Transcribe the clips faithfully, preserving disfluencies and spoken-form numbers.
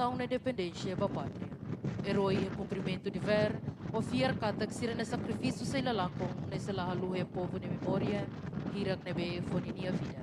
deklarasaun independénsia ba pátria. Erói iha kumprimentu devér, ho fiar katak sira-nia sakrifísiu sei la lakon, ne'e sei la haluha iha povu nia memória, hirak ne'ebé fó ninia vida.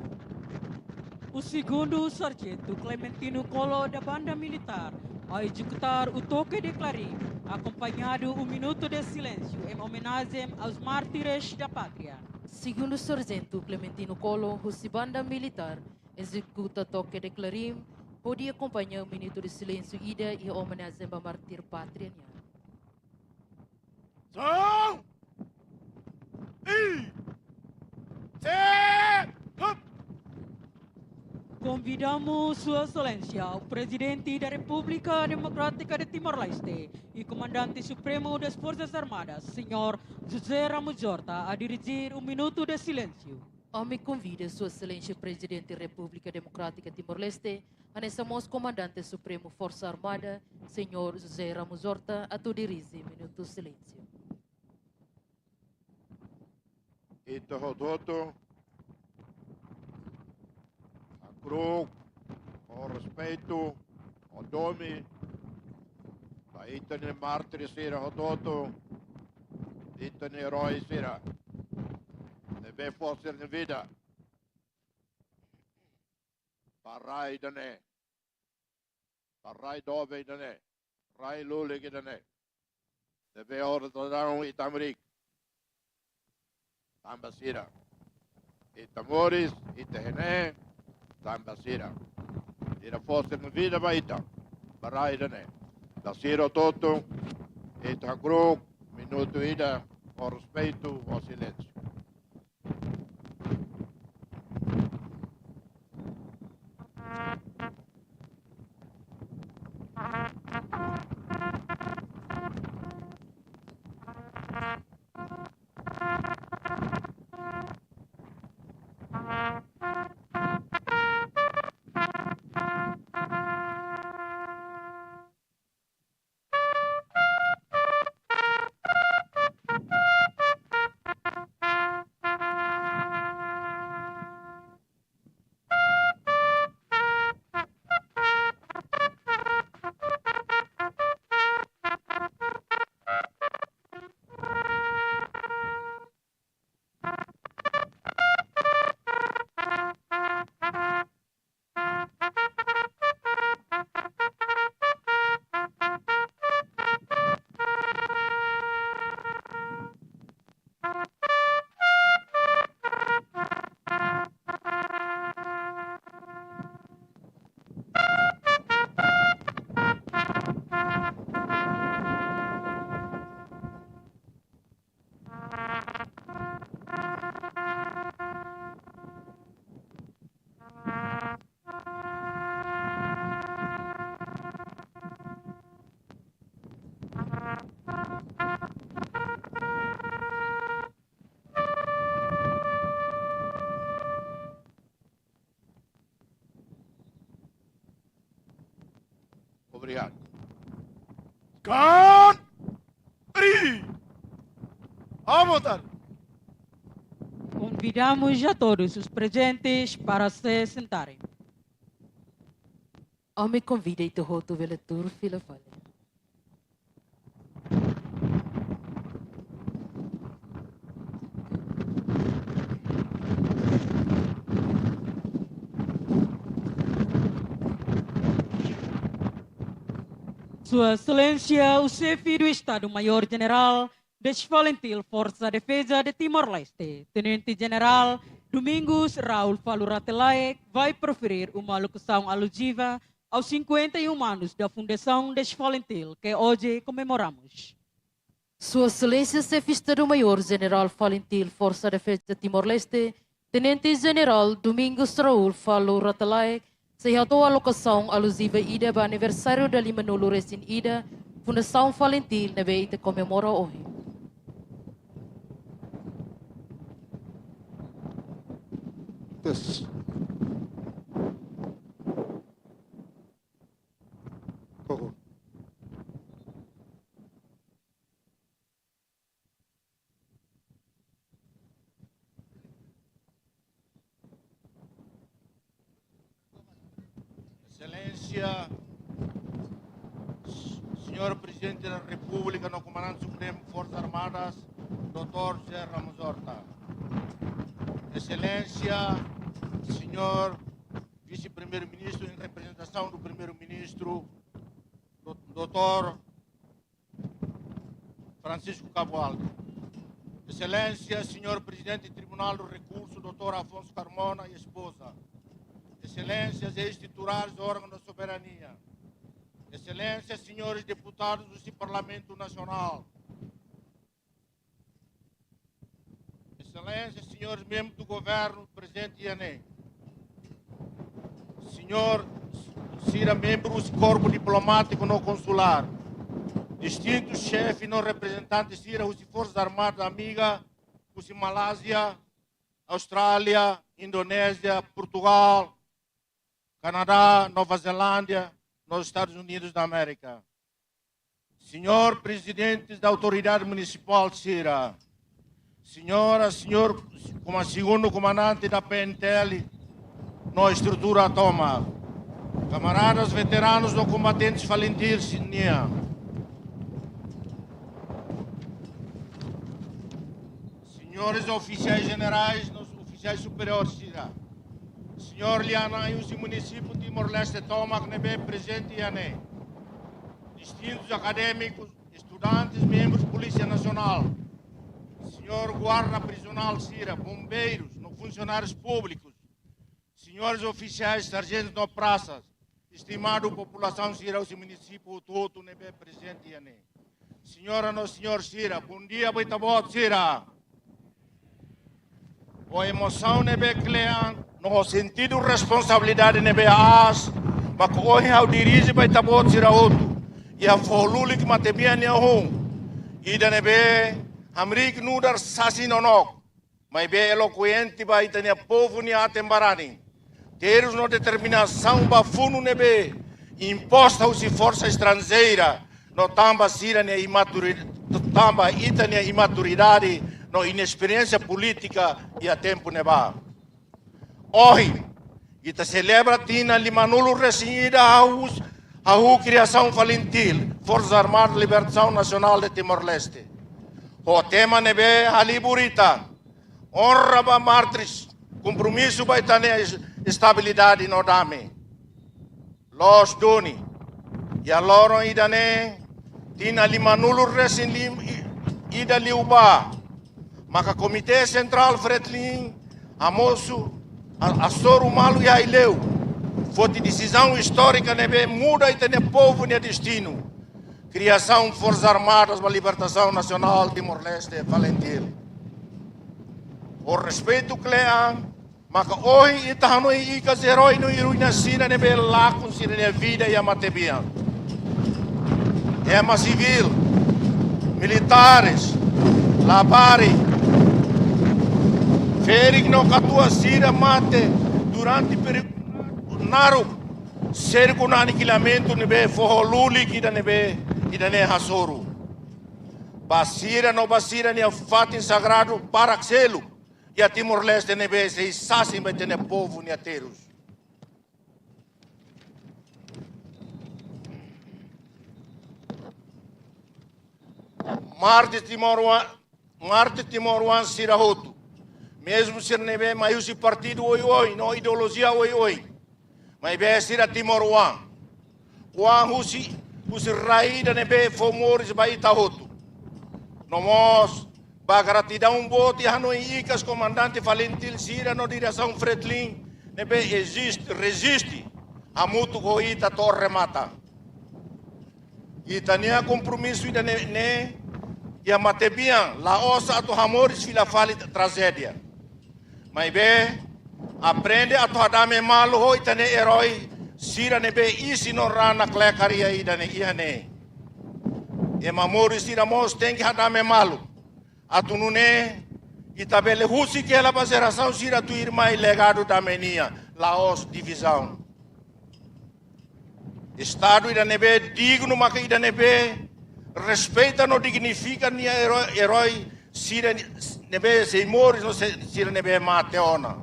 O segundo sargento Clementino Colo da Banda Militar a executar o toque de clarim, acompanhado um minuto de silêncio em homenagem aos mártires da pátria. Segundu Sarjentu Clementino Colo, husi banda militár, ezekuta toke de klarin, hodi akompaña minutu de silénsiu ida iha omenajen ba mártir pátria nian. Som! I! Cek! Hup! Convidamos Sua Excelência, o Presidente da República Democrática de Timor-Leste e Comandante Supremo das Forças Armadas, Senhor José Ramos Horta, a dirigir um minuto de silêncio. Ami konvida Sua Exelénsia Prezidente Repúblika Demokrátika Timor-Leste, hanesan mós Komandante Supremu Forsa Armada, Señór José Ramos Horta, atu dirije minutu silénsiu. Ita hotu-hotu, hakru'uk, ho respeitu, ho domin ba ita-nia mártir sira hotu-hotu, ita-nia erói sira ne'ebé fó sira-nia vida ba rai ida-ne'e, ba rai doben ida-ne'e, rai lulik ida-ne'e, ne'ebé oras daudaun ita hamriik. Tanba sira, ita moris, ita iha ne'e tanba sira. Sira fó sira-nia vida ba ita, ba rai ida-ne'e. Ba sira hotu-hotu, ita hakru'uk minutu ida ho respeitu, ho silénsiu. Obrigadu. Kan! Ri! À vontade. Convidamos a todos os presentes para se sentarem. Ami konvida ita hotu bele tuur fila fali. Sua Exelénsia, o Chefe do Estado-Maior General das FALINTIL Força Defesa de Timor-Leste, Tenente General Domingos Raul Falur Rate Laek, vai proferir uma lokusaun aluziva aos cinquenta e um anos da fundação das FALINTIL, que hoje comemoramos. Sua Exelénsia Xefe Estadu-Maiór Jenerál FALINTIL Forsa Defeza Timor-Leste, Tenente Jenerál Domingos Raul Falur Rate Laek, sei hato'o lokusaun aluziva ida ba aniversáriu da lima-nulu resin ida Fundasaun FALINTIL ne'ebé ita komemora ohin. Tes. Koko. Exelénsia, Señór Prezidente da Repúblika no Komandante Supremu Forsas Armadas, doutór José Ramos Horta. Exelénsia, Señór Vise-Primeiru-Ministru, em representação do Primeiru-Ministru, do-, doutór Francisco Cabo Alto. Exelénsia, Señór Prezidente Tribunál do Rekursu, doutór Afonso Carmona e esposa. Exelénsias, eis-titulares do órgão da soberania. Exelénsias, Señores Deputados do Parlamentu Nasionál. Exelénsias, Señores Membros do Governu prezente iha ne'e. Señór sira membru husi Korpu Diplomátiku no Konsulár. Distintu xefe no reprezentante sira husi Forsas Armadas amiga husi Malázia, Austrália, Indonézia, Portugal, Canadá, Nova Zelándia, nos Estados Unidos da América. Señór Prezidentes da Autoridade Munisipál sira. Señora, Señór, como segundu komandante da P N T L, no estrutura tomak. Kamaradas veteranus no kombatentes FALINTIL nian. Señores ofisiais jenerais, no ofisiais superiór sira. Señór lian-na'in husi munisípiu Timor-Leste tomak ne'ebé prezente iha ne'e. Distintus akadémikus, estudantes, membrus Polísia Nasionál. Señór guarda prizionál sira, bombeirus, no funsionárius públikus. Señores ofisiais, sarjentus no prasas, estimadu populasaun sira husi munisípiu hotu-hotu ne'ebé prezente iha ne'e. Señora no señór sira, bondia ba ita-boot sira. Ho emosaun ne'ebé kle'an, no ho sentidu responsabilidade ne'ebé aas, maka ohin ha'u dirije ba ita-boot sira hotu. Iha foho lulik matebian nia hun. Ida ne'ebé hamriik nu'udar sasin nonook. Maibé elokuente ba ita-nia povu nia aten-barani. Terus no determinasaun ba funu ne'ebé imposta husi forsa estranjeira, no tanba sira-nia imaturi-, tanba ita-nia imaturidade, no inesperiénsia polítika iha tempu ne'ebá. Ohin, ita selebra tinan limanulu-resin-ida hahú, hahú kriasaun FALINTIL, Forças Armadas de Libertação Nacional de Timor-Leste. Ho tema ne'ebé halibur ita, onra ba mártires, kompromisu ba ita-nia es-, estabilidade no dame. Loos duni, iha loron ida-ne'e, tinan limanulu-resin-lim-, i-, ida liubá, maka Komité Sentrál FRETILIN hamosu, a-, hasoru malu iha Aileu, foti desizaun istórika ne'ebé muda ita-nia povu nia destinu. Kriasaun Forsas Armadas ba Libertasaun Nasionál Timor-Leste, FALINTIL. Ho respeitu kle'an, maka ohin ita hanoin ikas erói no eroína sira ne'ebé lakon sira-nia vida iha matebian. Ema sivíl, militares, labarik, ferik no katuas sira mate durante períodu naruk, serku no anikilandu ne'ebé foho lulik ida ne'ebé, ida-ne'e hasoru. Ba sira no ba sira-nia fatin sagradu barak seluk iha Timor-Leste ne'ebé sei sasin ba ita-nia povu nia terus. Mártir timoroan, mártir timoroan sira hotu. Mezmu sira ne'ebé mai husi partidu oioin, no ideolojia oioin. Maibé sira timoroan. Oan husi, husi rai ida ne'ebé fó moris ba ita hotu. No mós, ba gratidaun boot hanoin ikas komandante FALINTIL sira no diresaun FRETILIN ne'ebé eziste, reziste, hamutuk ho ita to'o remata. Ita-nia kompromisu ida-ne'e, ne'e, iha matebian, la'ós atu hamoris fila fali trajédia. Maibé, aprende atu hadame malu ho ita-nia erói sira ne'ebé isin no raan nakleker iha ida-ne'e, iha ne'e. Ema moris sira mós tenke hadame malu. Atu nune'e, ita bele husik hela ba jerasaun sira tuirmai legadu dame nian, la'ós divizaun. Estadu ida ne'ebé dignu maka ida ne'ebé respeita no dignifika nia erói, erói sira ne'ebé sei moris no se-, sira ne'ebé mate ona.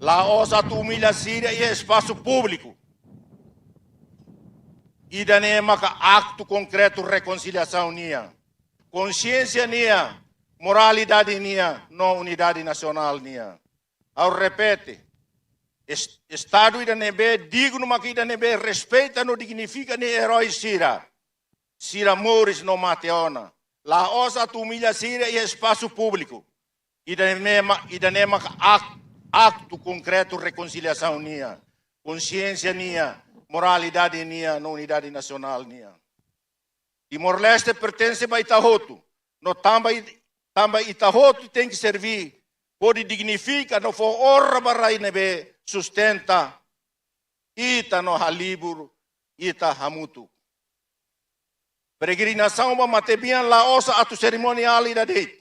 La'ós atu umilha sira iha espasu públiku. Ida-ne'e maka aktu konkretu rekonsiliasaun nian, konsiénsia nian, moralidade nian, no unidade nasionál nian. Ha'u repete, es-, Estadu ida ne'ebé dignu maka ida ne'ebé respeita no dignifika nia erói sira. Sira moris no mate ona. La'ós atu umilha sira iha espasu públiku. Ida-ne'e ma-, ida-ne'e maka ak-, aktu konkretu rekonsiliasaun nian, konsiénsia nian, moralidade nian, no unidade nasionál nian. Timor-Leste pertense ba ita hotu. No tanba i-, tanba ita hotu tenke serví, hodi dignifika no fó onra ba rai ne'ebé sustenta ita no halibur ita hamutuk. Peregrinasaun ba matebian la'ós atu serimoniál ida de'it.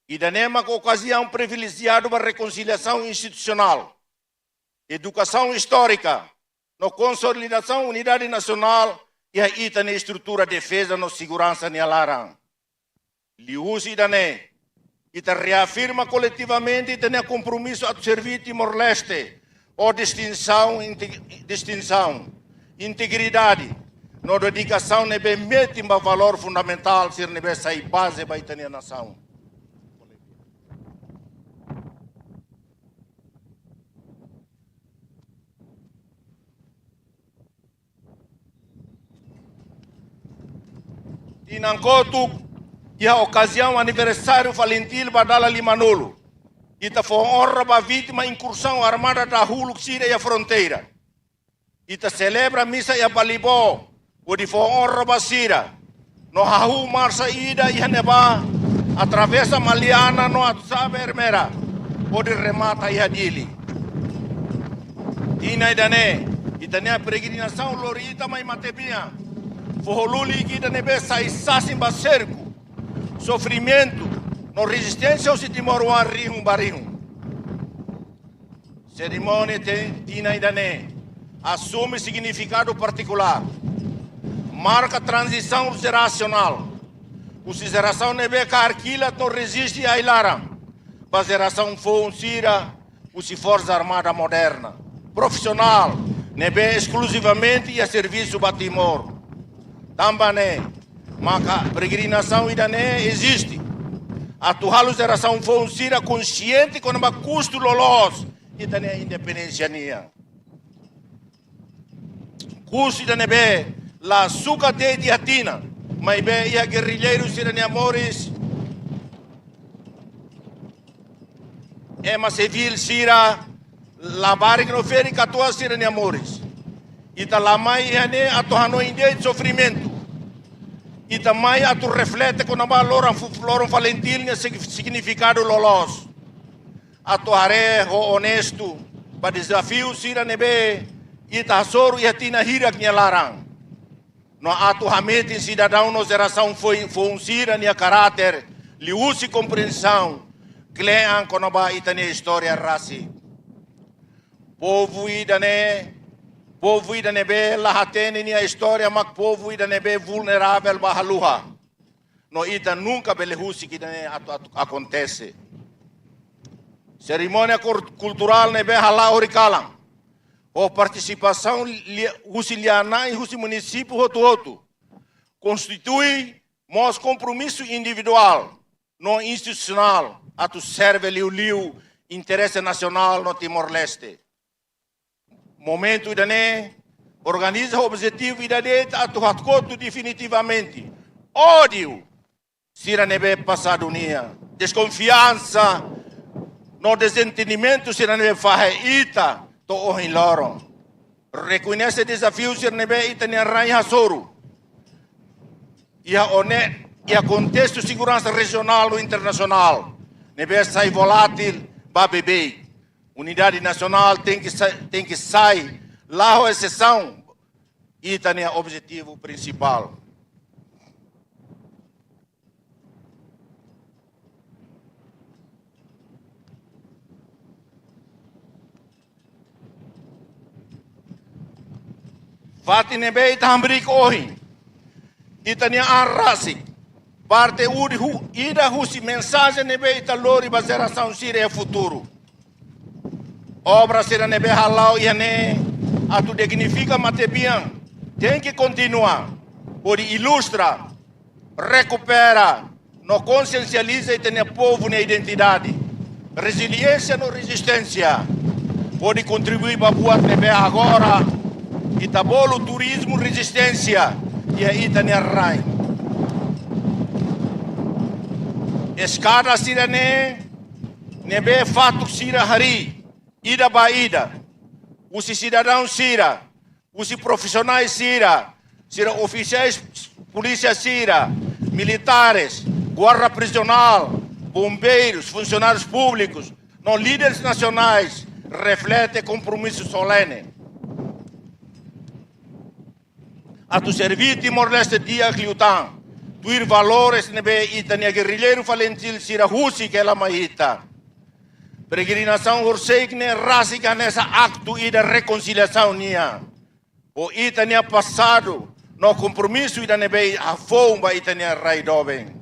Ida-ne'e maka okaziaun privilejiadu ba rekonsiliasaun institusionál, edukasaun istórika, no konsolidasaun unidade nasionál iha ita-nia estrutura defeza no seguransa nia laran. Liuhusi ida-ne'e, ita reafirma koletivamente ita-nia kompromisu atu serví Timor-Leste ho distinsaun, inte-, distinsaun, integridade, no dedikasaun ne'ebé metin ba valór fundamentál sira ne'ebé sai baze ba ita-nia nasaun. Tinan kotuk, iha okaziaun aniversáriu FALINTIL ba dala limanulu, ita fó onra ba vítima inkursaun armada dahuluk sira iha fronteira. Ita selebra misa iha Balibó, hodi fó onra ba sira. No hahú marsa ida iha ne'ebá, atravesa Maliana no atu sa'e ba Ermera, hodi remata iha Dili. Tinan ida-ne'e, ita-nia peregrinasaun lori ita mai matebian, foho lulik ida ne'ebé sai sasin ba serku, sofrimentu, no rezisténsia husi timoroan rihun ba rihun. Serimónia te-, tinan ida-ne'e asume signifikadu partikulár. Marka tranzisaun jerasionál. Husi jerasaun ne'ebé kaer kilat no reziste ai-laran, ba jerasaun foun sira husi Forsa Armada moderna, profisionál, ne'ebé eskluzivamente iha servisu ba Timor. Tanba ne'e maka peregrinasaun ida-ne'e eziste, atu halo jerasaun foun sira konsiente kona-ba kustu loloos ita-nia independénsia nian. Kustu ida ne'ebé la sukat de'it iha tinan, maibé iha gerrilleiru sira-nia moris, ema sivíl sira, labarik no ferik-katuas sira-nia moris. Ita la mai iha ne'e atu hanoin de'it sofrimentu. Ita mai atu reflete kona-ba loron fu-, loron FALINTIL nia sig-, signifikadu loloos. Atu haree ho onestu ba dezafiu sira ne'ebé ita hasoru iha tinan hirak nia laran. No atu hametin sidadaun no jerasaun foin, foun sira-nia karáter, liuhusi komprensaun kle'an kona-ba ita-nia istória rasik. Povu ida-ne'e, povu ida ne'ebé la hatene nia istória mak povu ida ne'ebé vulneravel ba haluha. No ita nunka bele husik ida-ne'e atu, atu akontese. Serimónia kul-, kulturál ne'ebé hala'o horikalan, ho partisipasaun lia-, husi lia-na'in husi munisípiu hotu-hotu, konstitui mós kompromisu individuál no institusionál atu serve liuliu interese nasionál no Timor-Leste. Momentu ida-ne'e organiza ho objetivu ida de'it atu hakotu definitivamente ódiu sira ne'ebé pasadu nian, deskonfiansa no dezentendimentu sira ne'ebé fahe ita to'o ohin loron. Rekoñese dezafiu sira ne'ebé ita-nia rain hasoru iha ne'e, iha kontestu seguransa rejionál no internasionál ne'ebé sai volátil ba beibeik. Unidade nasionál tenke sa-, tenke sai, la ho ezesaun, ita-nia objetivu prinsipál. Fatin ne'ebé ita hamriik ohin, ita-nia an rasik, parte udi hu-, ida husi mensajen ne'ebé ita lori ba jerasaun sira iha futuru. Obra sira ne'ebé hala'o iha ne'e atu dignifika matebian, tenke kontinua hodi ilustra, rekupera no konsiensializa ita-nia povu nia identidade, reziliénsia no rezisténsia, hodi kontribui ba buat ne'ebé agora ita bolu turizmu rezisténsia iha ita-nia rain. Eskada sira-ne'e, ne'ebé fatuk sira harii ida ba ida, husi sidadaun sira, husi profisionais sira, sira ofisiais polísia sira, militares, guarda prizionál, bombeirus, funsionárius públikus, no líderes nasionais, reflete kompromisu solene atu serví Timor-Leste di'ak liután, tuir valores ne'ebé ita-nia gerrilleiru FALINTIL sira husik hela mai ita. Peregrinasaun horiseik ne'e rasik hanesan aktu ida rekonsiliasaun nian ho ita-nia pasadu no kompromisu ida ne'ebé hafoun ba ita-nia rai doben.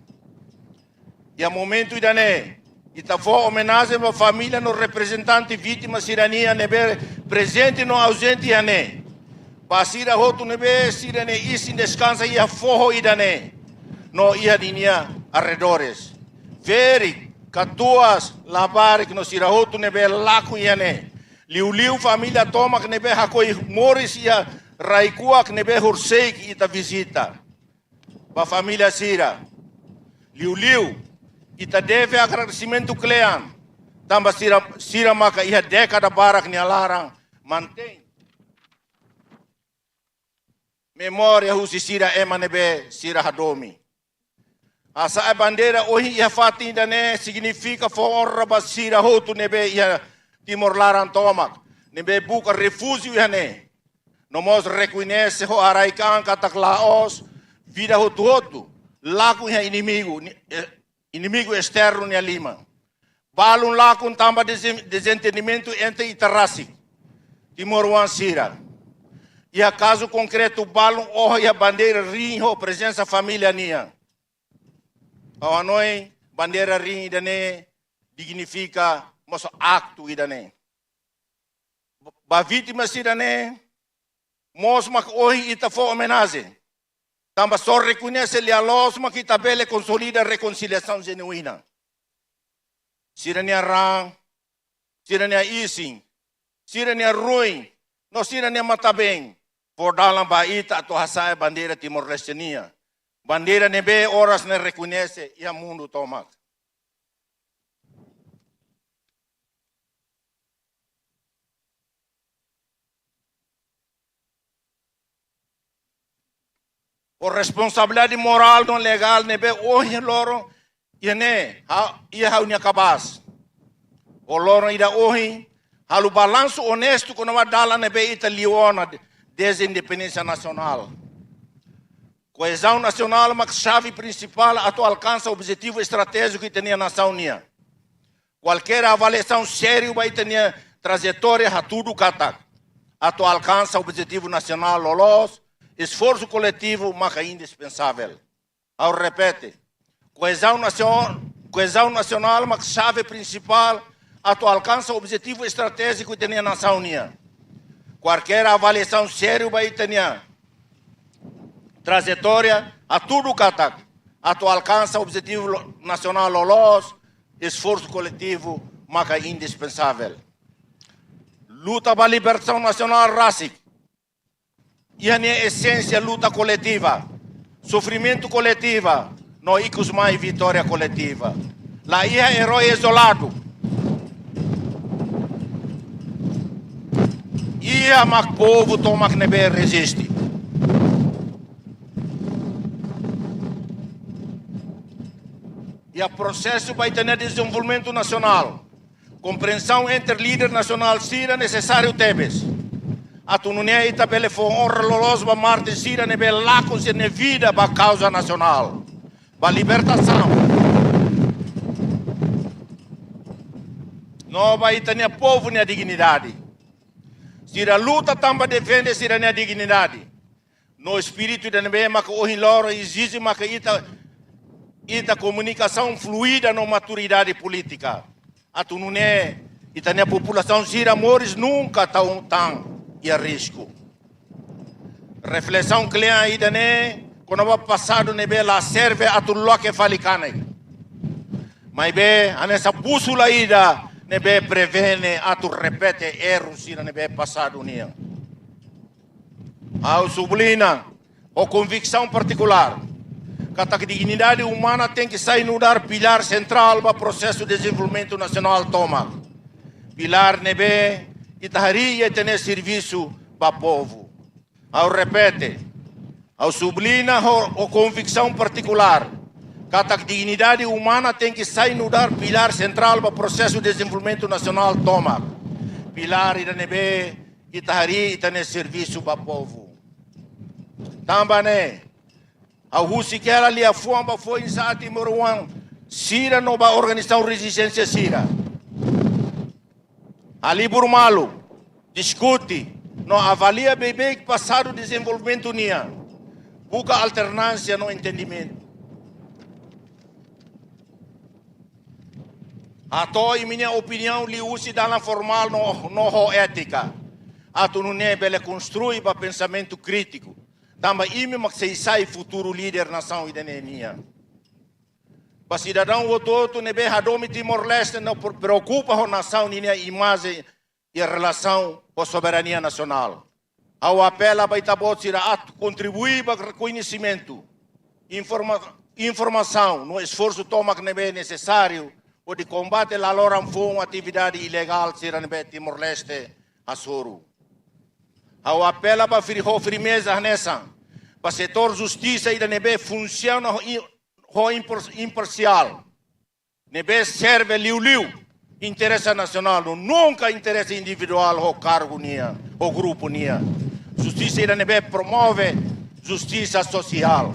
Iha momentu ida-ne'e, ita fó omenajen ba família no reprezentante vítima sira-nian ne'ebé prezente no auzente iha ne'e. Ba sira hotu ne'ebé sira-nia isin deskansa iha foho ida-ne'e no iha ninia arredores. Ferik, katuas, labarik no sira hotu ne'ebé lakon iha ne'e. Liuliu família tomak ne'ebé hakoi moris iha rai kuak ne'ebé horiseik ita vizita. Ba família sira, liuliu, ita deve agradesimentu kle'an, tanba sira, sira maka iha dékada barak nia laran mantein memória husi sira ema ne'ebé sira hadomi. Hasa'e bandeira ohin iha fatin ida-ne'e signifika fó onra ba sira hotu ne'ebé iha Timor laran tomak, ne'ebé buka refújiu iha ne'e. No mós rekoñese ho araik an katak la'ós vida hotu-hotu lakon iha inimigu, ni-, eh, inimigu esternu nia liman. Balun lakon tanba desen-, dezentendimentu entre ita rasik timoroan sira. Iha kazu konkretu, balun oho iha bandeira riin ho prezensa família nian. Ha'u hanoin bandeira riin ida-ne'e dignifika mós aktu ida-ne'e. Ba vítima sira-ne'e mós mak ohin ita fó omenajen. Tanba só rekoñese lia-loos mak ita bele konsolida rekonsiliasaun jenuína. Sira-nia raan, sira-nia isin, sira-nia ruin, no sira-nia matan-been fó dalan ba ita atu hasa'e bandeira Timor-Leste nian. Bandeira ne'ebé oras ne'e rekoñese iha mundu tomak. Ho responsabilidade morál no legál ne'ebé ohin loron iha ne'e, ha-, iha ha'u-nia kabaas. Ho loron ida ohin, halo balansu onestu kona-ba dalan ne'ebé ita liu ona de-, dezde independénsia nasionál. Koezaun nasionál mak xave prinsipál atu alkansa objetivu estratéjiku ita-nia nasaun nian. Kualkér avaliasaun sériu ba ita-nia trajetória hatudu katak, atu alkansa objetivu nasionál loloos, esforsu koletivu maka indispensável. Ha'u repete, koezaun nasio-, koezaun nasionál mak xave prinsipál atu alkansa objetivu estratéjiku ita-nia nasaun nian. Kualkér avaliasaun sériu ba ita-nia trajetória hatudu katak, atu alkansa objetivu lo-, nasionál loloos, esforsu koletivu maka indispensável. Luta ba libertasaun nasionál rasik iha nia esénsia luta koletiva, sofrimentu koletiva, no ikus mai vitória koletiva. La iha erói izoladu. Iha mak povu tomak ne'ebé reziste. Iha prosesu ba ita-nia dezenvolvimentu nasionál, komprensaun entre líder nasionál sira nesesáriu tebes. Atu nune'e ita bele fó onra loloos ba mártir sira ne'ebé lakon sira-nia vida ba kauza nasionál, ba libertasaun, no ba ita-nia povu nia dignidade. Sira luta tanba defende sira-nia dignidade. No espíritu ida ne'ebé maka ohin loron ezije maka ita, ita komunikasaun fluida no maturidade polítika. Atu nune'e ita-nia populasaun sira moris nunka tau tan iha risku. Reflesaun kle'an ida-ne'e kona-ba pasadu ne'ebé la serve atu loke fali kanek. Maibé hanesan búsula ida ne'ebé prevene atu repete erru sira ne'ebé pasadu nian. Ha'u subliña ho konviksaun partikulár katak dignidade umana tenke sai nu'udar pilár sentrál ba prosesu dezenvolvimentu nasionál tomak. Pilár ne'ebé ita harii ita-nia servisu ba povu. Ha'u repete, ha'u subliña ho, ho konviksaun partikulár katak dignidade umana tenke sai nu'udar pilár sentrál ba prosesu dezenvolvimentu nasionál tomak. Pilár ida ne'ebé ita harii ita-nia servisu ba povu. Tanba ne'e, ha'u husik hela liafuan ba foin-sa'e timoroan sira no ba organizasaun rezisténsia sira. Halibur malu, diskute, no avalia beibeik pasadu dezenvolvimentu nian. Buka alternánsia no entendimentu. Hato'o imi-nia opiniaun liuhusi dalan formál no, no ho étika. Atu nune'e bele konstrui ba pensamentu krítiku. Tanba imi mak sei sai futuru líder nasaun ida-ne'e nian. Ba sidadaun hotu-hotu ne'ebé hadomi Timor-Leste no pre-, preokupa ho nasaun ninia imajen iha relasaun ho soberania nasionál. Ha'u apela ba ita-boot sira atu kontribui ba rekoñesimentu, informa-, informasaun no esforsu tomak ne'ebé nesesáriu hodi kombate laloran foun atividade ilegál sira ne'ebé Timor-Leste hasoru. Ha'u apela ba fir-, ho firmeza hanesan ba setór justisa ida ne'ebé funsiona ho i-, ho impar-, imparsiál, ne'ebé serve liuliu interese nasionál, no nunka interese individuál ho kargu nian, ho grupu nian. Justisa ida ne'ebé promove justisa sosiál.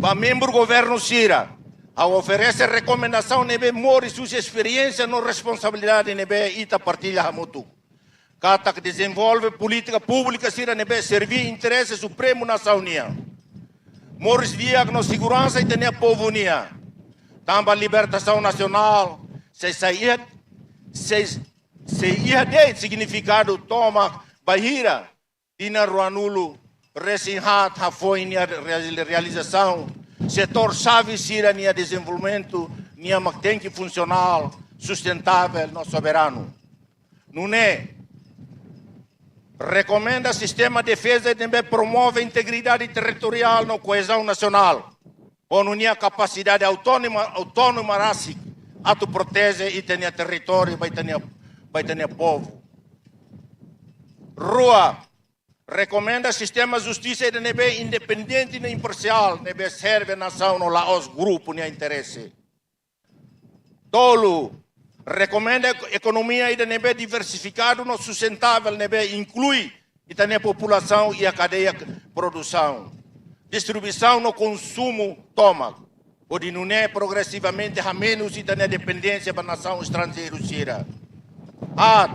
Ba membru governu sira, ha'u oferese rekomendasaun ne'ebé moris husi esperiénsia no responsabilidade ne'ebé ita partilla hamutuk. Katak dezenvolve polítika públika sira ne'ebé serve interese supremu nasaun nian. Moris di'ak no seguransa ita-nia povu nian. Tanba libertasaun nasionál sei, sei iha, sei, sei iha de'it signifikadu tomak bainhira tinan ruanulu-resin-haat hafoin nia reali-, realizasaun, setór xave sira-nia dezenvolvimentu nian mak tenke funsionál, sustentável no soberanu. Nune'e, rekomenda sistema defeza ne'ebé promove integridade territoriál no koezaun nasionál, ho nunia kapasidade autónoma, autónoma rasik atu proteje ita-nia territóriu ba ita-nia, ba ita-nia povu. Rua, rekomenda sistema justisa ida ne'ebé independente no imparsiál, ne'ebé serve nasaun no la'ós grupu nia interese. Tolu, rekomenda ek-, ekonomia ida ne'ebé diversifikadu no sustentável, ne'ebé inklui ita-nia populasaun iha kadeia k-, produsaun, distribuisaun no konsumu tomak, hodi nune'e progresivamente hamenus ita-nia dependénsia ba nasaun estranjeiru sira. Haat.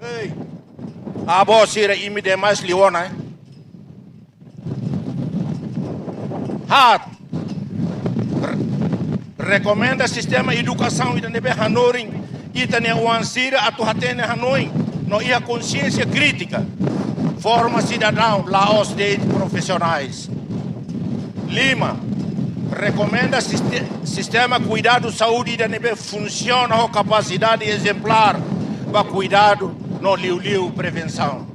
Ei. Avó sira, imi demais liu ona, eh? Haat. Re-, rekomenda sistema edukasaun ida ne'ebé hanorin ita-nia oan sira atu hatene hanoin no iha konsiénsia krítika. Forma sidadaun, la'ós de'it profisionais. Lima, rekomenda siste-, sistema kuidadu saúde ida ne'ebé funsiona ho kapasidade ezemplár ba kuidadu no liuliu prevensaun.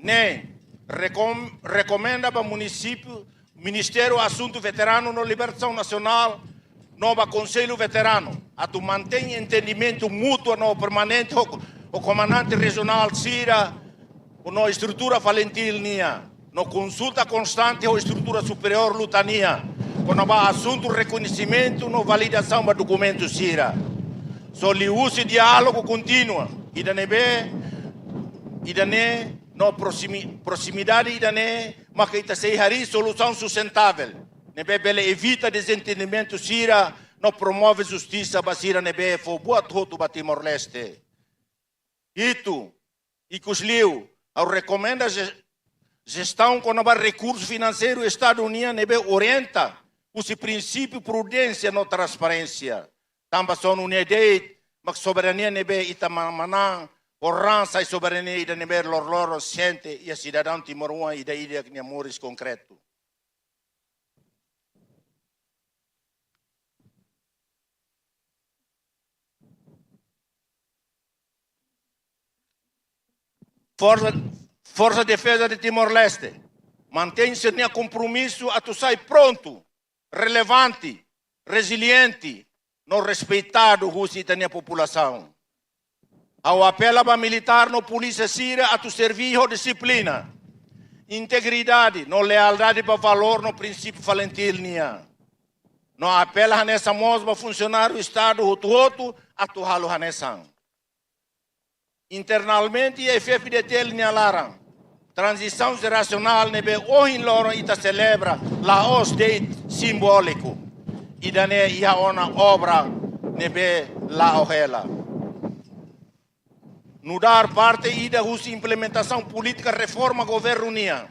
Neen, rekom-, rekomenda ba munisípiu, Ministériu Asuntu Veteranu no Libertasaun Nasionál, no ba Konsellu Veteranu, atu mantein entendimentu mútuu no permanente ho, ho komandante rejionál sira, no estrutura FALINTIL nian, no konsulta konstante ho estrutura superiór luta nian, kona-ba asuntu rekoñesimentu no validasaun ba dokumentu sira. Só liuhusi diálogu kontínua, ida ne'ebé, ida-ne'e, no proximi-, proximidade ida-ne'e, maka ita sei harii solusaun sustentável, ne'ebé bele evita dezentendimentu sira, no promove justisa ba sira ne'ebé fó buat hotu ba Timor-Leste. Hitu, ikusliu, ha'u rekomenda je-, jestaun kona-ba rekursu finanseiru Estadu nian ne'ebé orienta husi prinsípiu prudénsia no transparénsia. Tanba só nune'e de'it mak soberania ne'ebé ita ma-, manán, ho raan sai soberania ida ne'ebé loroloron sente iha sidadaun timoroan ida-idak nia moris konkretu. Forsa, Forsa Defeza de Timor-Leste mantein sira-nia kompromisu atu sai prontu, relevante, reziliente, no respeitadu husi ita-nia populasaun. Ha'u apela ba militár no polísia sira atu serví ho dixiplina, integridade no lealdade ba valór no prinsípiu FALINTIL nian. No apela hanesan mós ba funsionáriu Estadu hotu-hotu atu halo hanesan. Internamente iha F-FDTL nia laran, tranzisaun jerasionál ne'ebé ohin loron ita selebra la'ós de'it simbóliku. Ida-ne'e iha ona obra ne'ebé la'o hela. Nu'udar parte ida husi implementasaun polítika reforma governu nian,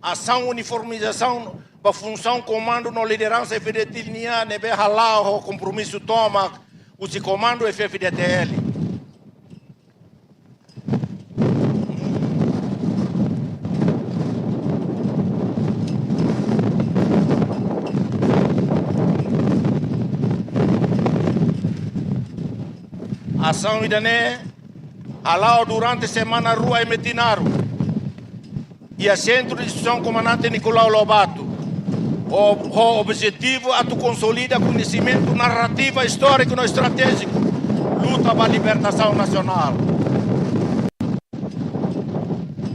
asaun uniformizasaun ba funsaun komandu no lideransa F-FDTL nian ne'ebé hala'o ho kompromisu tomak husi komandu F-FDTL. Asaun ida-ne'e hala'o durante semana rua iha Metinaro, iha Sentru de Instrusaun Komandante Nicolau Lobato, ho, ho objetivu atu konsolida koñesimentu, narrativa istóriku no estratéjiku luta ba libertasaun nasionál.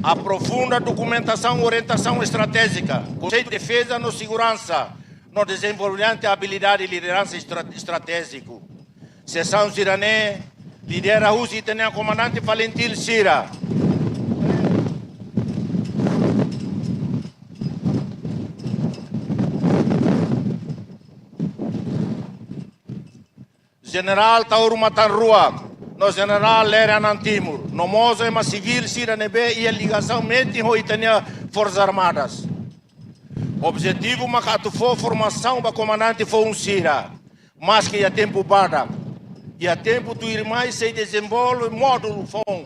Aprofunda dokumentasaun orientasaun estratéjika, konseitu defeza no seguransa, no dezenvolvimentu abilidade lideransa estra-, estratéjiku. Sesaun sira-ne'e lidera husi ita-nia komandante FALINTIL sira. Jenerál Taur Matan Ruak no Jenerál Lere Anantimur, no mós ema sivíl sira ne'ebé iha ligasaun metin ho ita-nia Forsas Armadas. Objetivu maka atu fó formasaun ba komandante foun sira, maski iha tempu badak. Iha tempu tuirmai sei dezenvolve módulu foun,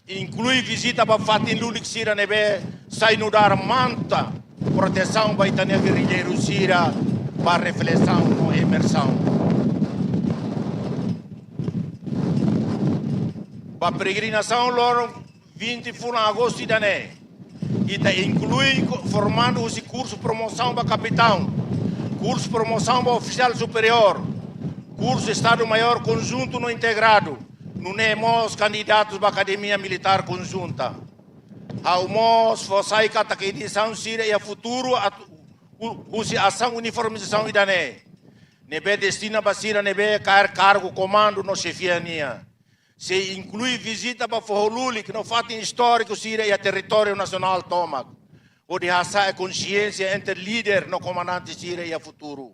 inklui vizita ba fatin lulik sira ne'ebé sai nu'udar manta protesaun ba ita-nia gerrilleiru sira ba reflesaun no imersaun. Ba peregrinasaun loron vinte fulan agostu ida-ne'e, ita inklui ko-, formandu husi kursu promosaun ba kapitaun, kursu promosaun ba ofisiál superiór, kursu Estadu Maiór Konjuntu no Integradu, nune'e mós kandidatu ba Akademia Militár Konjunta. Ha'u mós fó sai katak edisaun sira iha futuru atu, hu-, husi asaun uniformizasaun ida-ne'e, ne'ebé destina ba sira ne'ebé kaer kargu komandu no xefia nian. Sei inklui vizita ba foho lulik no fatin istóriku sira iha territóriu nasionál tomak, hodi hasa'e konxiénsia entre líder no komandante sira iha futuru.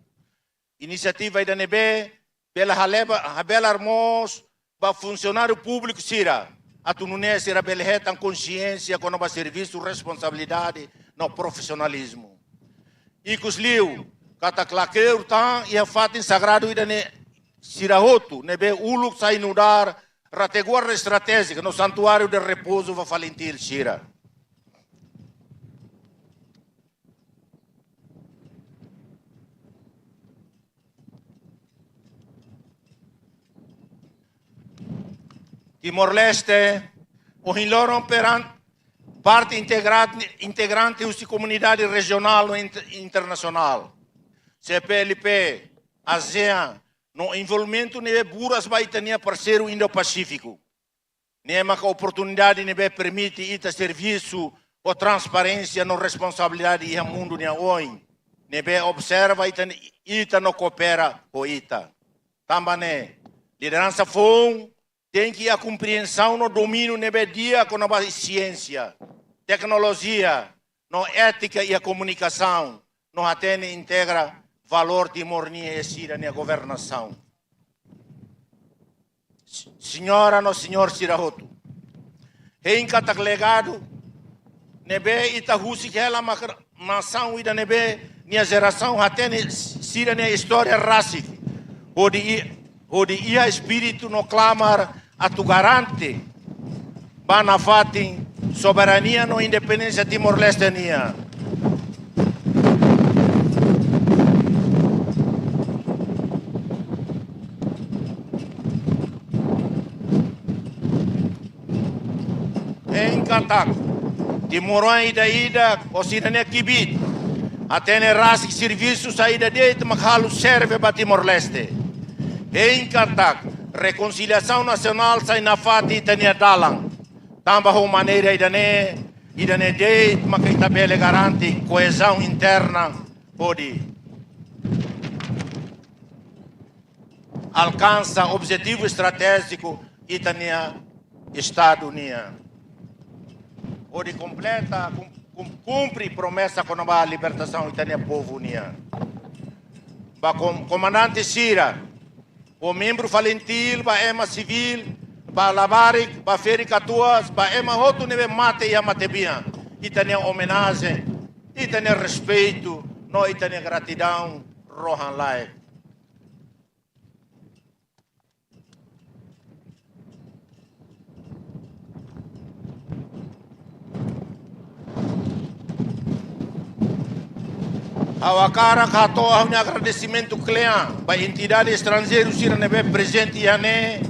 Inisiativa ida-ne'ebé bele haleba, habelar mós ba funsionáriu públiku sira, atu nune'e sira bele hetan konxiénsia kona-ba servisu, responsabilidade no profisionalizmu. Ikusliu, katak lakleur tan iha fatin sagradu ida-ne'e sira hotu, ne'ebé uluk sai nu'udar retaguarda estratéjika no santuáriu de repouzu ba FALINTIL sira. Timor-Leste, ohin loron peran parte integrante, integrante husi komunidade rejionál no inter-, internasionál. C P L P, ASEAN, no envolvimentu ne'ebé buras ba ita-nia parseiru Indo-Pasífiku. Ne'e maka oportunidade ne'ebé permite ita servisu ho transparénsia no responsabilidade iha mundu nia oin, ne'ebé observa ita, ita no koopera ho ita. Tanba ne'e, lideransa foun tenke iha komprensaun no domíniu ne'ebé di'ak kona-ba siénsia, teknolojia, no étika iha komunikasaun, no hatene integra valór Timor nian iha sira-nia governasaun. señora no señór sira hotu. Hein katak legadu ne'ebé ita husik hela mak nasaun ida ne'ebé nia jerasaun hatene sira-nia istória rasik, hodi i-, hodi iha espíritu no klamar atu garante ba nafatin soberania no independénsia Timor-Leste nian. Hein katak timoroan ida-idak ho sira-nia kbiit hatene rasik servisu saida de'it mak halo serve ba Timor-Leste. Hein katak rekonsiliasaun nasionál sai nafatin ita-nia dalan. Tanba ho maneira ida-ne'e, ida-ne'e de'it maka ita bele garante koezaun interna hodi alkansa objetivu estratéjiku ita-nia Estadu nian. Hodi kompleta, kum-, kum-, kumpre promesa kona-ba libertasaun ita-nia povu nian. Ba kom-, komandante sira, ho membru FALINTIL, ba ema sivíl, ba labarik, ba ferik-katuas, ba ema hotu ne'ebé mate iha matebian, ita-nia omenajen, ita-nia respeitu, no ita-nia gratidaun rohan-laek. Ha'u hakarak hato'o ha'u-nia agradesimentu kle'an ba entidade estranjeiru sira ne'ebé prezente iha ne'e,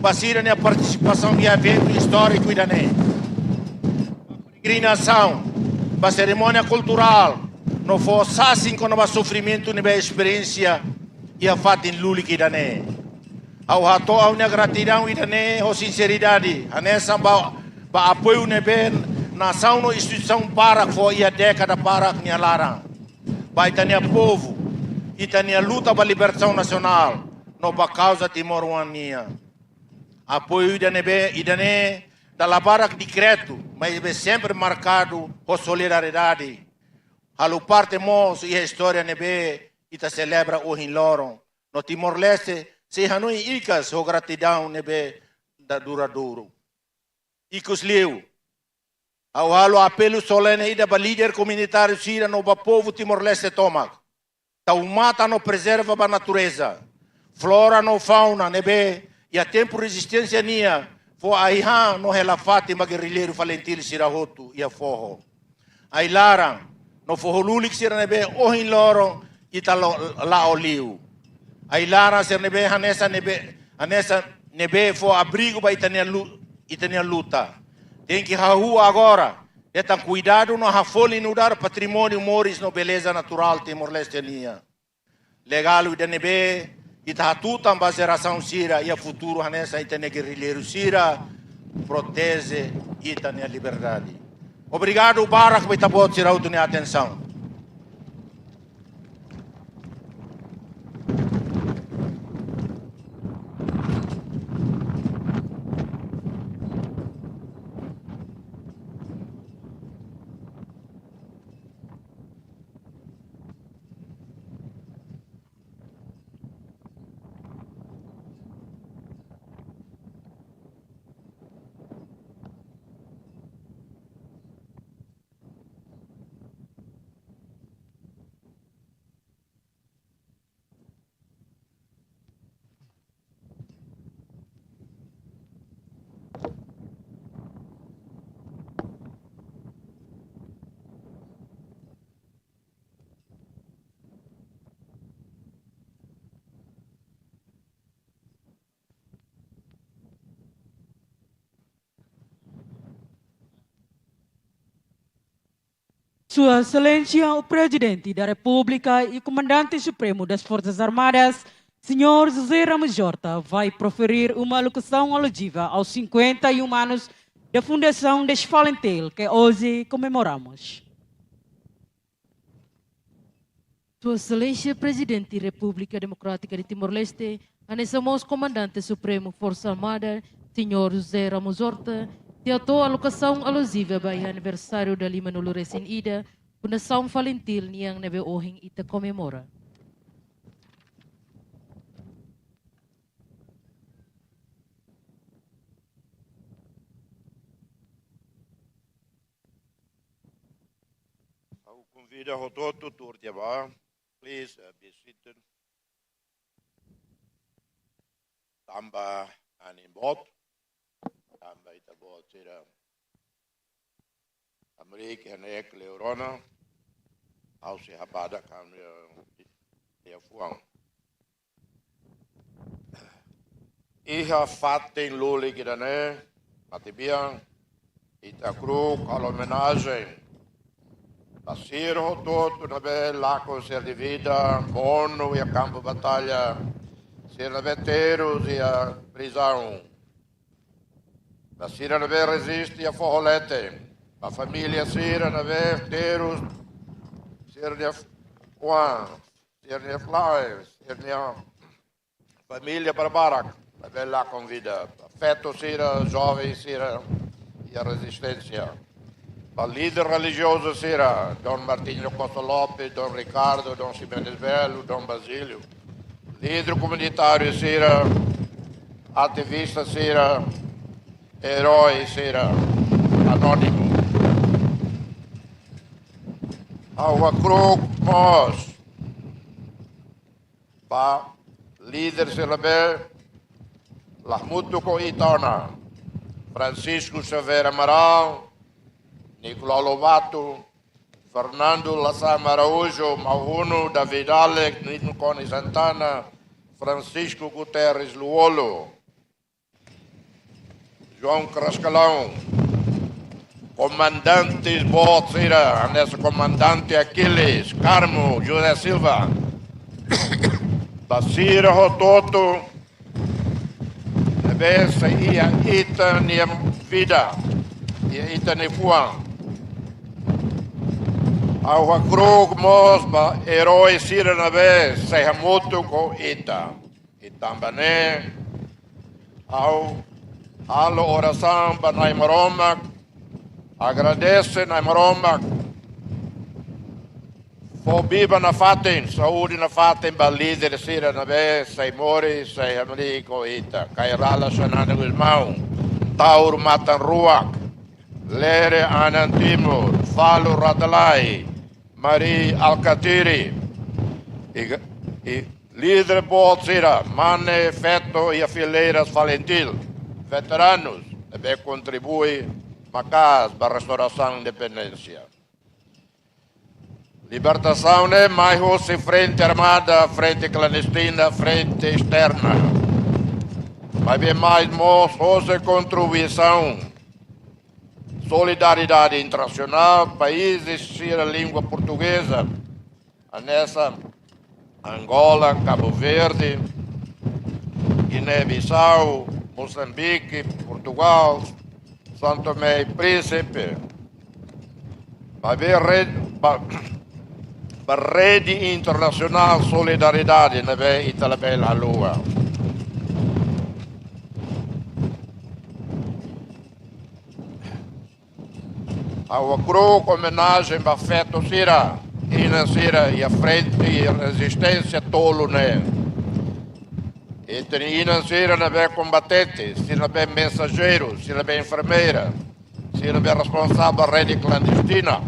ba sira-nia partisipasaun iha eventu istóriku ida-ne'e. Peregrinasaun, ba serimónia kulturál, no fó sasin kona-ba sofrimentu ne'ebé esperiénsia iha fatin lulik ida-ne'e. Ha'u hato'o ha'u-nia gratidaun ida-ne'e ho sinseridade, hanesan ba, ba apoiu ne'ebé nasaun no instituisaun barak fó iha dékada barak nia laran ba ita-nia povu, ita-nia luta ba libertasaun nasionál, no ba kauza timoroan nian. Apoiu ida ne'ebé, ida-ne'e dala barak diskretu, maibé sempre markadu ho solidariedade. Halo parte mós iha istória ne'ebé ita selebra ohin loron. No Timor-Leste sei hanoin hikas ho gratidaun ne'ebé duradouru. Ikusliu, ha'u halo apelu solene ida ba líder komunitáriu sira no ba povu Timor-Leste tomak. Tau matan no prezerva ba natureza, flora no fauna ne'ebé iha tempu rezisténsia nian fó ai-han no hela fatin ba gerrilleiru FALINTIL sira hotu iha foho. Ai-laran no foho lulik sira ne'ebé ohin loron ita lo-, la'o liu. Ai-laran sira ne'ebé hanesan ne'ebé, hanesan ne'ebé fó abrigu ba ita-nia lu-, ita-nia luta. Tenke hahú agora, hetan kuidadu no hafolin nu'udar patrimóniu moris no beleza naturál Timor-Leste nian. Legadu ida ne'ebé ita hatutan ba jerasaun sira iha futuru hanesan ita-nia gerrilleiru sira proteje ita-nia liberdade. Obrigadu barak ba ita-boot sira hotu nia atensaun. Sua Exelénsia, o Presidente da República e Comandante Supremo das Forças Armadas, Senhor José Ramos Horta, vai proferir uma locução alusiva aos cinquenta e um anos da fundação das FALINTIL, que hoje comemoramos. Sua Exelénsia Prezidente Repúblika Demokrátika de Timor-Leste, hanesan mós Komandante Supremu Forsa Armada, Señór José Ramos Horta, sei hato'o lokusaun aluziva ba iha aniversáriu da lima-nulu resin ida Fundasaun FALINTIL nian ne'ebé ohin ita komemora. Ha'u konvida hotu-hotu tuur tiha ba. Please, uh, be seated. Tanba anin boot, tanba ita-boot sira hamriik iha ne'e kle'ur ona, ha'u sei habadak ha'u-nia liafuan. Iha fatin lulik ida-ne'e, matebian, ita hakru'uk halo omenajen ba sira hotu-hotu ne'ebé lakon sira-nia vida monu iha kampu batalla, sira ne'ebé terus iha prizaun, ba sira ne'ebé reziste iha foho leten, ba família sira ne'ebé terus sira-nia oan, sira-nia flaes, sira-nia família barbarak ne'ebé lakon vida, feto sira, joven sira iha rezisténsia. Ba líder relijiozu sira, Dom Martinho Costa Lopes, Dom Ricardo, Dom Ximenes Belo, Dom Basílio. Líder komunitáriu sira, ativista sira, erói sira, anónimu. Ha'u hakru'uk mós ba líder sira ne'ebé la hamutuk ho ita ona. Francisco Xavier Amaral, Nicolau Lobato, Fernando Lasama Araújo, Mauno David Alex, Nino Konis Santana, Francisco Guterres Lú-Olo, João Crascalão, komandantes boot sira, hanesan komandante Aquiles, Carmo, José Silva, ba sira hotu-hotu ne'ebé sei iha ita-nia vida, iha ita-nia fuan. Ha'u hakru'uk mós ba erói sira ne'ebé sei hamutuk ho ita. I tanba ne'e, ha'u halo orasaun ba Na'i Maromak, agradese Na'i Maromak, fó biban nafatin, saúde nafatin ba líder sira ne'ebé sei moris, sei hamriik ho ita. Kay Rala Xanana Gusmão, Taur Matan Ruak, Lere Anan Timur, Falur Radailai, Mari Alkatiri, i, i líder boot sira, mane, feto iha fileiras FALINTIL, veteranus ne'ebé kontribui maka'as ba restaurasaun independénsia. Libertasaun ne'e mai husi frente armada, frente klandestina, frente esterna. Maibé mai mós hosi kontribuisaun, solidariedade internasionál, países sira língua portugeza, hanesan Angola, Cabo Verde, Guiné-Bissau, Moçambique, Portugal, São Tomé e Príncipe. Maibé rede, ba, ba rede internasionál solidariedade ne'ebé ita labele haluha. Ha'u hakru'uk omenajen ba feto sira, inan sira iha frente rezisténsia tolu ne'e. Ita-nia inan sira ne'ebé kombatente, sira ne'ebé mensajeiru, sira ne'ebé enfermeira, sira ne'ebé responsavel ba rede klandestina.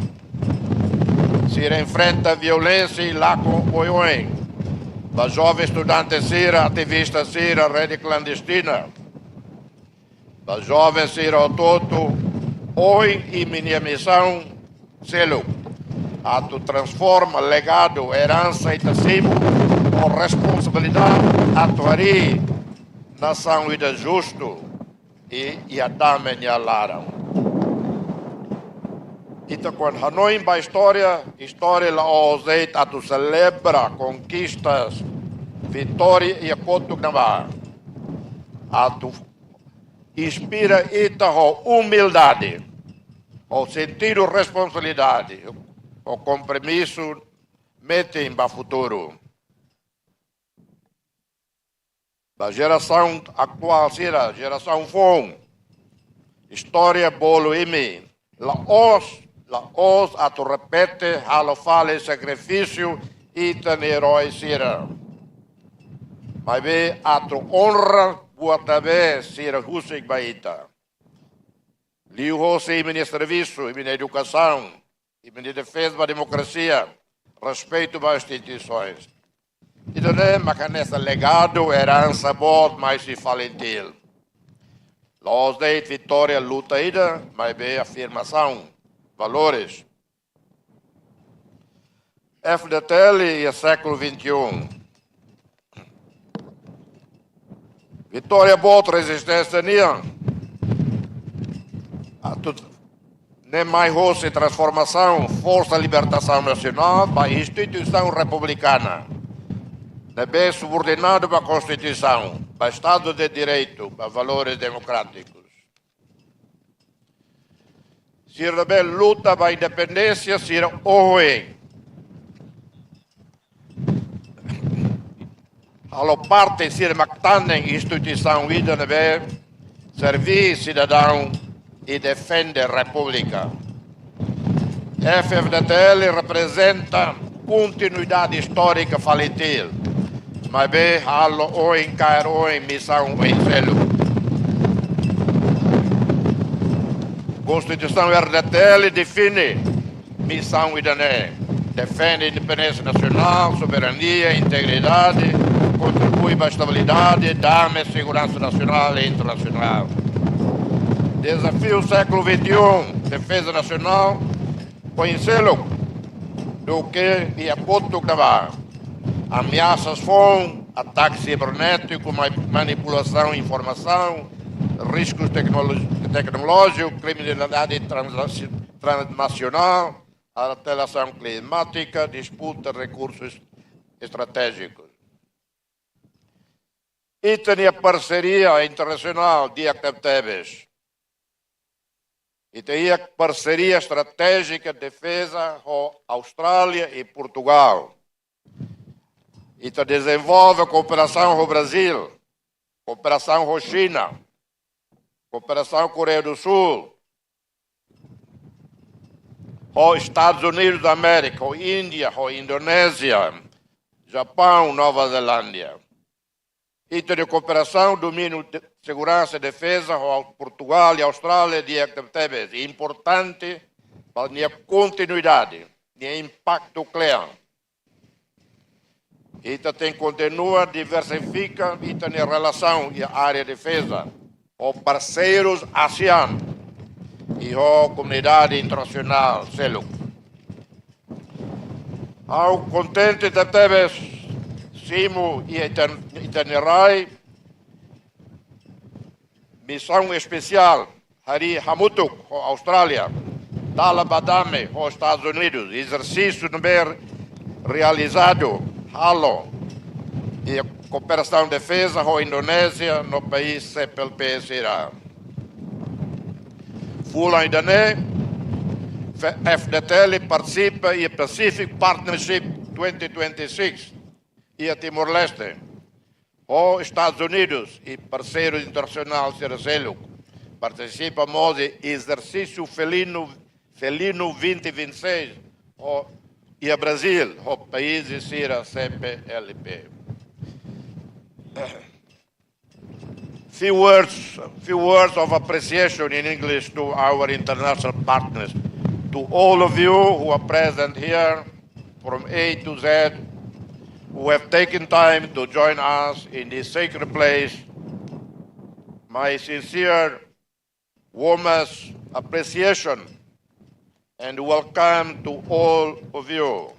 Sira enfrenta violénsia i lakon oioin. Ba joven estudante sira, ativista sira, rede klandestina. Ba joven sira hotu-hotu, ohin imi-nia misaun seluk atu transforma legadu, eransa ita simu ho responsabilidade atu harii nasaun ida justu i iha dame nia laran. Ita kuandu hanoin ba istória, istória la'ós de'it atu selebra konkistas, vitória iha kotuk ne'ebá. Atu inspira ita ho umildade, ho sentidu responsabilidade, ho kompromisu metin ba futuru. Ba jerasaun atuál sira, jerasaun foun, istória bolu imi, la'ós, la'ós atu repete halo fali sakrifísiu ita-nia erói sira. Maibé atu onra buat ne'ebé sira husik ba ita. Liuhosi imi-nia servisu, imi-nia edukasaun, imi-nia defeza ba demokrasia, respeitu ba instituisoens. Ida-ne'e mak hanesan legadu, eransa boot mai husi FALINTIL. La'ós de'it vitória luta ida, maibé afirmasaun, valores. F-FDTL iha século vinte e um. Vitória boot rezisténsia nian. Atu ne'e mai hosi transformasaun Forsa Libertasaun Nasionál ba instituisaun republikana, ne'ebé subordinadu ba Konstituisaun, ba Estadu de Direitu, ba valores demokrátikus. Sira ne'ebé luta ba independénsia, sira ohin halo parte, sira mak tanding instituisaun ida ne'ebé serve sidadaun i defende repúblika. F-FDTL reprezenta kontinuidade istórika FALINTIL, maibé halo ohin, kaer ohin misaun oin seluk. Konstituisaun R-DTL define misaun ida-ne'e: defende independénsia nasionál, soberania, integridade, kontribui ba estabilidade, dame, seguransa nasionál i internasionál. Dezafiu século vinte e um, defeza nasionál, oin seluk duké iha kotuk ne'ebá. Ameasas foun, atake sibernétiku, ma-, manipulasaun informasaun, riskus teknolo-, teknolójiku, kriminalidade transnasi-, transnasionál, alterasaun klimátika, disputa rekursus estratéjikus. Ita-nia parseria internasionál di'ak tebetebes. Ita iha parseria estratéjika defeza ho Austrália i Portugál. Ita dezenvolve kooperasaun ho Brazíl, kooperasaun ho Xina, kooperasaun Koreia do Súl, ho Estadus Unidus da Amérika, ho Índia, ho Indonézia, Japaun, Nova Zelándia. Ita-nia kooperasaun domíniu de seguransa i defeza ho Portugál i Austrália di'ak tebetebes, importante ba nia kontinuidade, nia impaktu kle'an. Ita tenke kontinua diversifika ita-nia relasaun iha área defeza ho parseirus ASEAN i ho komunidade internasionál seluk. Ha'u kontente tebetebes simu iha ita-, ita-nia rai misaun espesiál harii hamutuk ho Austrália, dala ba dame ho Estadus Unidus, ezersísiu ne'ebé realizadu, halo, iha kooperasaun defeza ho Indonézia no país C P L P sira. Fulan ida-ne'e, F-, F-FDTL partisipa iha Pacific Partnership twenty twenty-six iha Timor-Leste, ho Estadus Unidus i parseirus internasionál sira seluk. Partisipa mós iha ezersísiu Felino, Felino vinte vinte e seis, ho, iha Brazíl, ho país sira C P L P. Few words, few words of appreciation in English to our international partners, to all of you who are present here from A to Z, who have taken time to join us in this sacred place. My sincere, warmest appreciation and welcome to all of you.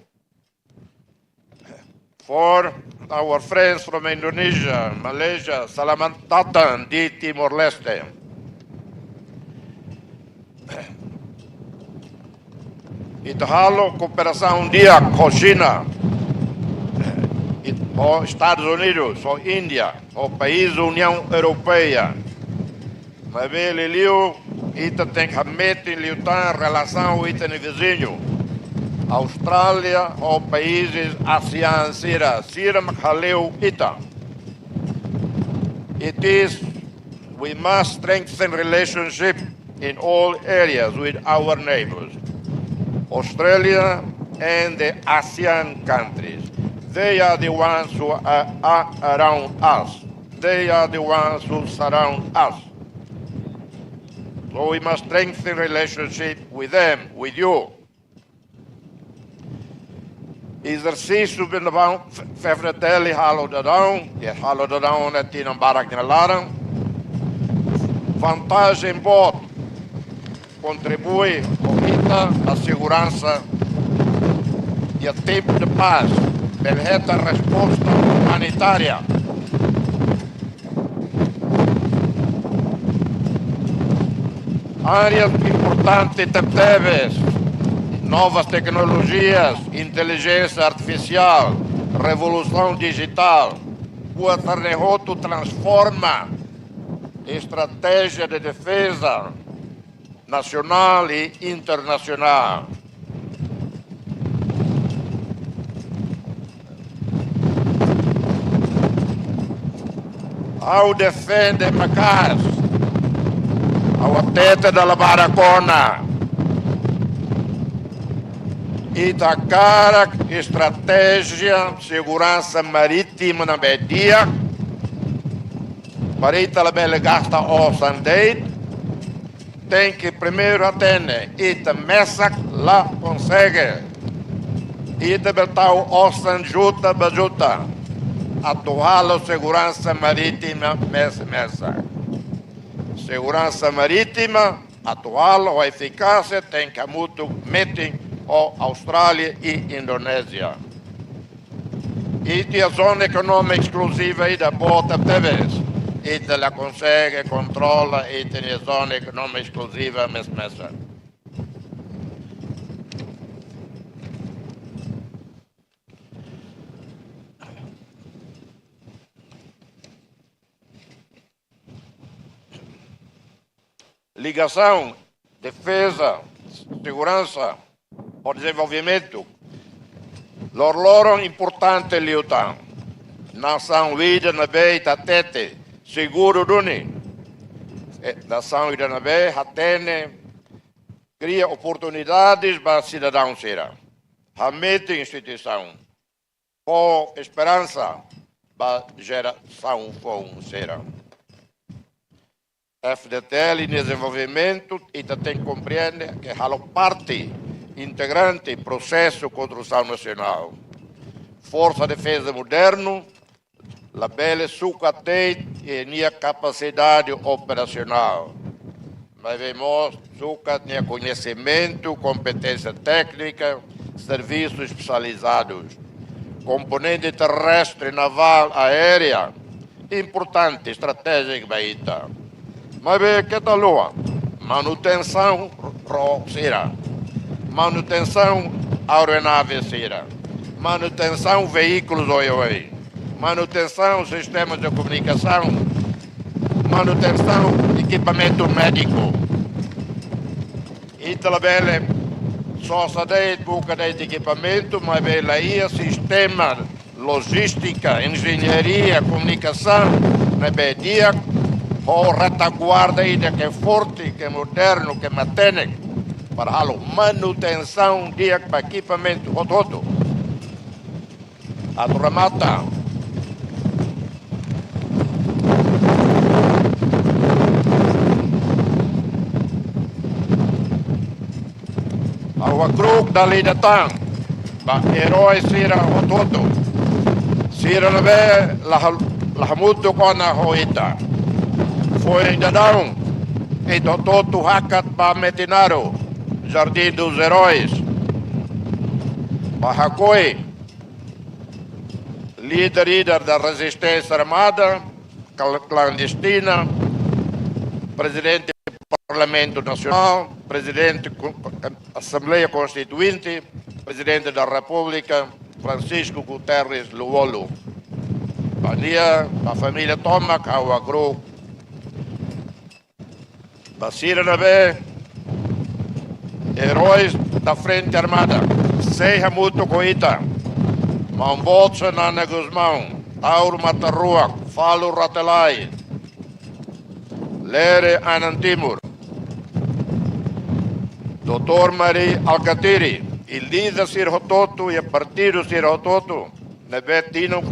For our friends from Indonesia, Malaysia, selamat datang di Timor-Leste. Ita halo kooperasaun di'ak ho Xina, it-, ho Estadus Unidus, ho Índia, ho país Uniaun Europeia. Maibé liuliu, ita tenke hametin liután relasaun ho ita-nia viziñu, Austrália ho países ASEAN sira, sira mak hale'u ita. It is, we must strengthen relationship in all areas with our neighbors, Australia and the ASEAN countries. They are the ones who are, are around us. They are the ones who surround us. So we must strengthen relationship with them, with you. Ezersísiu ne'ebé F-FDTL halo daudaun, i halo daudaun iha tinan barak nia laran. Vantajen boot kontribui ho ita ba seguransa iha tempu de pás, bele hetan resposta umanitária. Área importante tebetebes, novas teknolojias, intelijénsia artifisiál, revolusaun dijitál, buat sira-ne'e hotu transforma estratéjia de defeza nasionál i internasionál. Ha'u defende maka'as, ha'u hatete dala barak ona. Ita hakarak estratéjia seguransa marítima ne'ebé di'ak, para ita labele gasta osan de'it, tenke primeiru hatene, ita mesak la konsege. Ita bele tau osan juta ba juta atu halo seguransa marítima mes-mesak. Seguransa marítima atu halo ho efikásia tenke hamutuk metin ho Austrália i Indonézia. Ita iha zona ekonómika eskluziva ida boot tebes. Ita la konsege kontrola ita-nia zona ekonómika eskluziva mes-mesak. Ligasaun defeza, seguransa ho dezenvolvimentu. Loroloron importante liután. Nasaun ida ne'ebé ita hatete seguru duni. Eh, nasaun ida ne'ebé hatene kria oportunidades ba sidadaun sira. Hametin instituisaun. Fó esperansa ba jerasaun foun sira. F-FDTL nia dezenvolvimentu, ita tenke komprende ke halo parte integrante prosesu konstrusaun nasionál. Forsa defeza modernu labele sukat de'it iha nia kapasidade operasionál, maibé mós sukat nia koñesimentu, kompeténsia téknika, servisus espesializadus. Komponente terrestre, navál, aérea, importante, estratéjika ba ita. Maibé keta haluha, manutensaun ró sira, manutensaun aeronave sira, manutensaun veíkulus oioin, manutensaun sistema de komunikasaun, manutensaun ekipamentu médiku. Ita labele sosa de'it, buka de'it ekipamentu, maibé la iha sistema lojístika, enjeñaria, komunikasaun ne'ebé di'ak, ho retaguarda ida ke forte, ke modernu, ke matenek, para halo manutensaun di'ak ba ekipamentu hotu-hotu. Atu remata. Ha'u hakru'uk dala ida tan ba erói sira hotu-hotu. Sira ne'ebé la ha-, la hamutuk ona ho ita. Foin daudaun, ita hotu-hotu hakat ba Metinaro, Jardim dos Heróis, ba hakoi líder-líder da rezisténsia armada, cl-, clandestina, prezidente Parlamentu Nasionál, prezidente Ko-, Asembleia Konstituinte, prezidente da Repúblika, Francisco Guterres Lú-Olo. Ba nia, ba família tomak, ha'u hakru'uk. Ba sira ne'ebé eróis da Frente Armada, sei hamutuk ho ita. Maun boot Xanana Gusmão, Taur Matan Ruak, Falur Rate Laek, Lere Anan Timur, doutór Mari Alkatiri, i líder sira hotu-hotu, i partidu sira hotu-hotu, ne'ebé tinan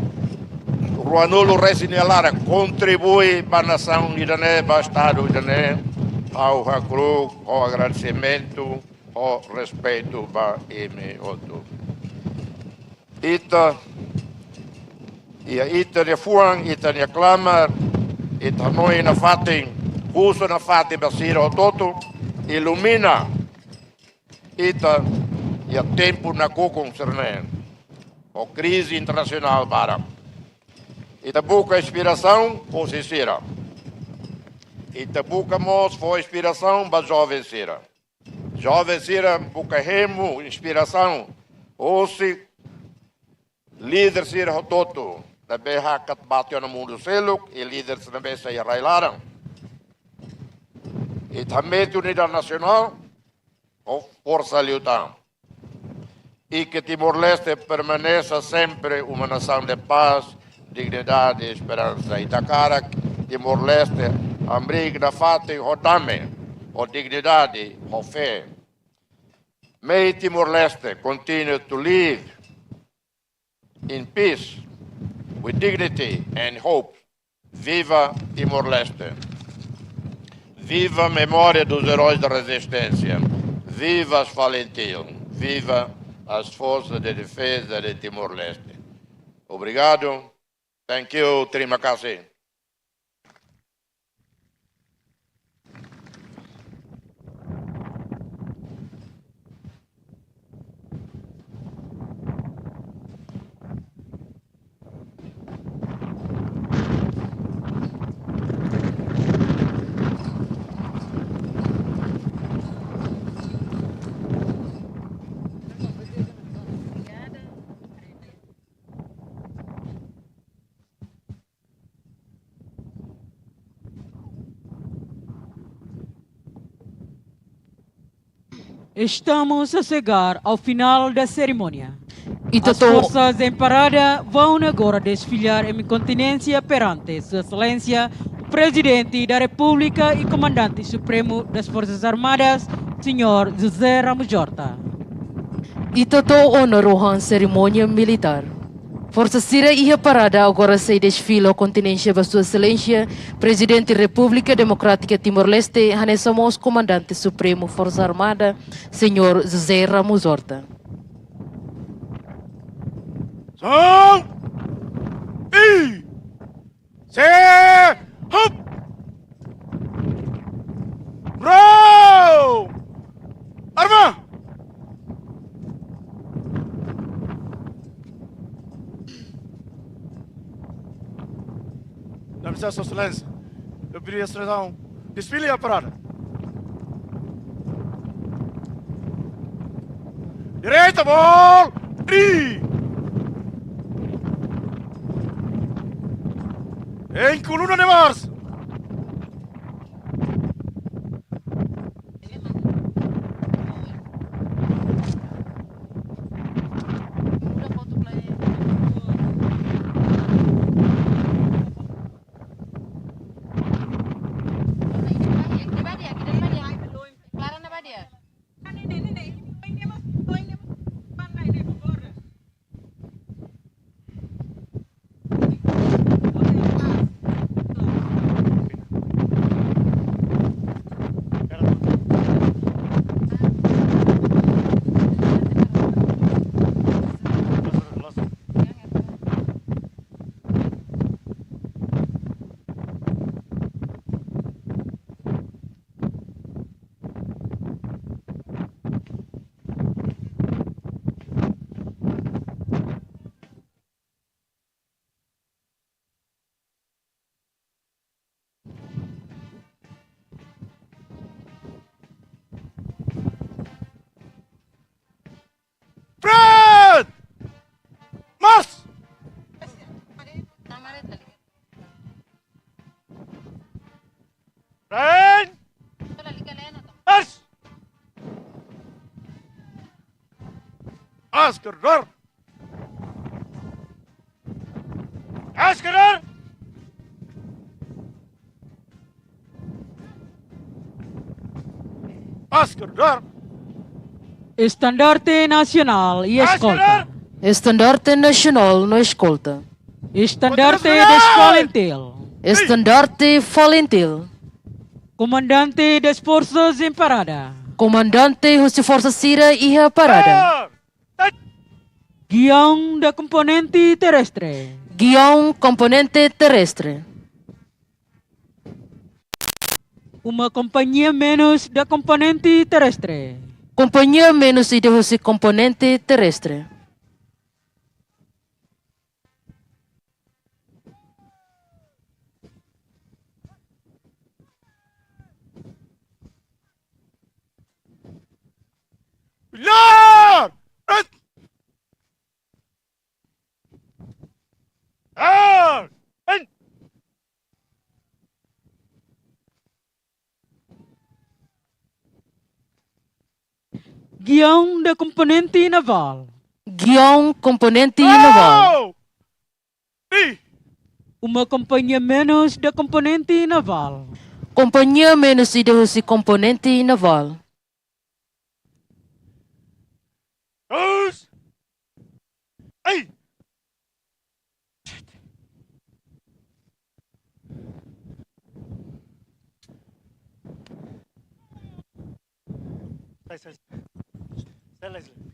ruanulu-resin nia laran kontribui ba nasaun ida-ne'e, ba Estadu ida-ne'e, ha'u hakru'uk ho agradesimentu, ho respeitu ba imi hotu. Ita, iha ita-nia fuan, ita-nia klamar, ita hanoin nafatin, husu nafatin ba sira hotu-hotu, ilumina ita iha tempu nakukun sira-ne'e, ho krize internasionál barak. Ita buka inspirasaun hosi sira. Ita buka mós fó inspirasaun ba joven sira. Joven sira buka hemu inspirasaun hosi líder sira hotu-hotu ne'ebé hakat bati ona mundu seluk, i líder sira ne'ebé sai iha rai-laran. Ita hametin unidade nasionál ho forsa liután. I ke Timor-Leste permanesa sempre uma nasaun de pás, dignidade i esperansa. Ita hakarak Timor-Leste hamriik nafatin ho dame, ho dignidade, ho fé. May Timor-Leste continue to live in peace, with dignity and hope. Viva Timor-Leste! Viva a memória dos heróis da resistência! Viva as FALINTIL! Viva as Forças de Defesa de Timor-Leste! Obrigado. Thank you. Terima kasih. Estamos a chegar ao final da cerimónia. Ita As to- forças em parada vão agora desfilar em continência perante Sua Excelência, o Presidente da República e Comandante Supremo das Forças Armadas, Senhor José Ramos Horta. Ita to'o ona rohan serimónia militár. Forsa sira iha parada agora sei desfila ho kontinensia ba Sua Exelénsia, Prezidente Repúblika Demokrátika Timor-Leste, hanesan mós Komandante Supremu Forsa Armada, Señór José Ramos Horta. Som! I! Se! Hup! Bro! Arma! Dá licença, Sua Excelência. Eu pedi a seleção. Desfile a parada. Direita, bol! Tri! Em coluna de marcha. Front! March! Front! March! Asker dor! Asker dor! Asker dor! Estandarte nasionál i eskolta. Asker dor! Estandarte nasionál no eskolta. Estandarte Kontinua des nasionál! FALINTIL. Estandarte FALINTIL. Komandante das Forças em Parada. Komandante husi forsa sira iha parada. Dor! Tet! Guião da componente terrestre. Guião componente terrestre. Uma companhia menos da componente terrestre. Kompañia menus ida husi komponente terrestre. Lar! Et! Ar! En! Guião da componente naval. Guião componente naval. Au! I! Uma companhia menos da componente naval. Kompañia menus ida husi komponente naval. Terus! Ei! Sai, sai, sai. Sai, sai, sai.